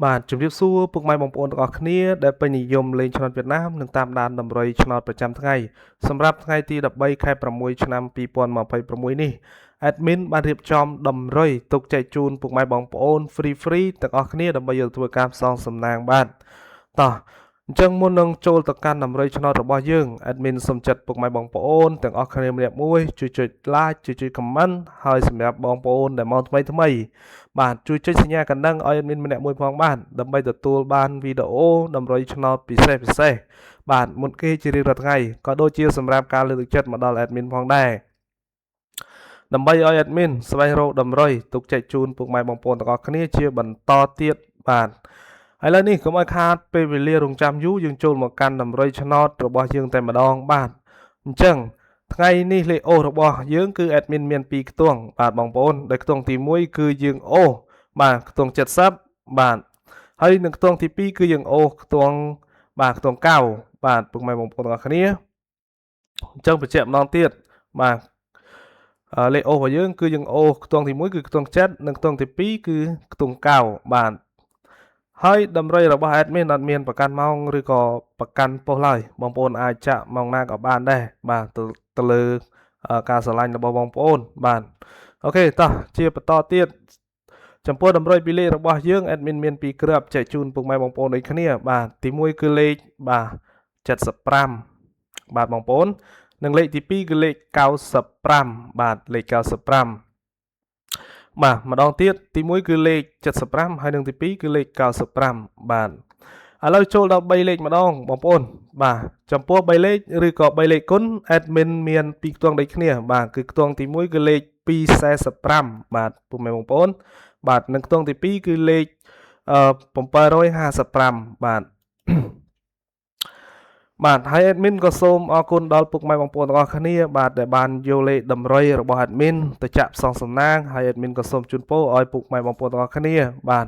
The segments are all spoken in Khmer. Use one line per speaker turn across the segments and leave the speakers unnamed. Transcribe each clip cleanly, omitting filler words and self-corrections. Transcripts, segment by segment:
បាទជំរាបសួរពុកម៉ែបងប្អូនទាំងអស់គ្នាដែលពេញនិយមលេងឆ្នោតវៀតណាមនិងតាមដានតម្រុយឆ្នោតប្រចាំថ្ងៃសម្រាប់ថ្ងៃទី13ខែ6ឆ្នាំ2026នេះ admin បានរៀបចំតម្រុយទុកចែកជូនពុកម៉ែបងប្អូន free free ទាំងអស់គ្នាដើម្បីយកធ្វើការផ្សងសំណាងបាទតោះអញ្ចឹងមុននឹងចូលទៅកាន់តម្រុយឆ្នោតរបស់យើង admin សូមចាត់ពុកម៉ែបងប្អូនទាំងអស់គ្នាម្នាក់មួយជួយចុច like ជួយចុច comment ហើយសម្រាប់បងប្អូនដែលមកថ្មីថ្មីបាទជួយចុចសញ្ញាកណ្ដឹងឲ្យ admin ម្នាក់មួយផងបាទដើម្បីទទួលបានវីដេអូតម្រុយឆ្នោតពិសេសពិសេសបាទមុនគេជារៀងរាល់ថ្ងៃក៏ដូចជាសម្រាប់ការលើកទឹកចិត្តមកដល់ admin ផងដែរដើម្បីឲ្យ admin ស្វែងរកតម្រុយទុកចែកជូនពុកម៉ែបងប្អូនទាំងអស់គ្នាជាបន្តទៀតបាទឥឡូវនេះកុំឲ្យខាតពេលវេលារងចាំយូរយើងចូលមកកាន់តម្រុយឆ្នោតរបស់យើងតែម្ដងបាទអញ្ចឹងថ្ងៃនេះលេខអូសរបស់យើងគឺ admin មាន2ខ្ទង់បាទបងប្អូនដែលខ្ទង់ទី1គឺយើងអូសបាទខ្ទង់70បាទហើយនឹងខ្ទង់ទី2គឺយើងអូសខ្ទង់បាទខ្ទង់9បាទពុកម៉ែបងប្អូនទាំងអស់គ្នាអញ្ចឹងបញ្ជាក់ម្ដងទៀតបាទលេខអូសរបស់យើងគឺយើងអូសខ្ទង់ទី1គឺខ្ទង់7និងខ្ទង់ទី2គឺខ្ទង់9បាទហើយតម្រុយរបស់ admin អត់មានប្រកាន់ម៉ោងឬក៏ប្រកាន់ប៉ុស្តិ៍ឡើយបងប្អូនអាចចាក់ម៉ោងណាក៏បានដែរបាទទៅលើការស្រឡាញ់របស់បងប្អូនបាទ OK តោះជាបន្តទៀតចំពោះតម្រុយពីលេខរបស់យើង admin មានពីរគ្រាប់ចែកជូនពុកម៉ែបងប្អូនដូចគ្នាបាទទី1គឺលេខបាទ75បាទបងប្អូននិងលេខទី2គឺលេខ95បាទលេខ95បាទម្ដងទៀតទី1គឺលេខ75ហើយនិងទី2គឺលេខ95បាទឥឡូវចូលដល់3លេខម្ដងបងប្អូនបាទចំពោះ3លេខឬក៏3លេខគុណ admin មាន2ខ្ទង់ដូចគ្នាបាទគឺខ្ទង់ទី1គឺលេខ245បាទពុកម៉ែបងប្អូនបាទនិងខ្ទង់ទី2គឺលេខ755បាទបាទហើយ admin ក៏សូមអរគុណដល់ពុកម៉ែបងប្អូនទាំងអស់គ្នាបាទដែលបានយកលេខតម្រុយរបស់ admin ទៅចាក់ផ្សងសំណាងហើយ admin ក៏សូមជូនពរឲ្យពុកម៉ែបងប្អូនទាំងអស់គ្នាបាទ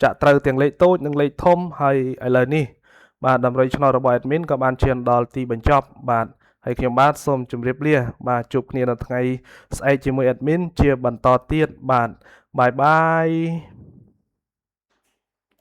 ចាក់ត្រូវទាំងលេខតូចនិងលេខធំហើយឥឡូវនេះបាទតម្រុយឆ្នោតរបស់ admin ក៏បានឈានដល់ទីបញ្ចប់បាទហើយខ្ញុំបាទសូមជម្រាបលាបាទជួបគ្នានៅថ្ងៃស្អែកជាមួយ admin ជាបន្តទៀតបាទ bye bye.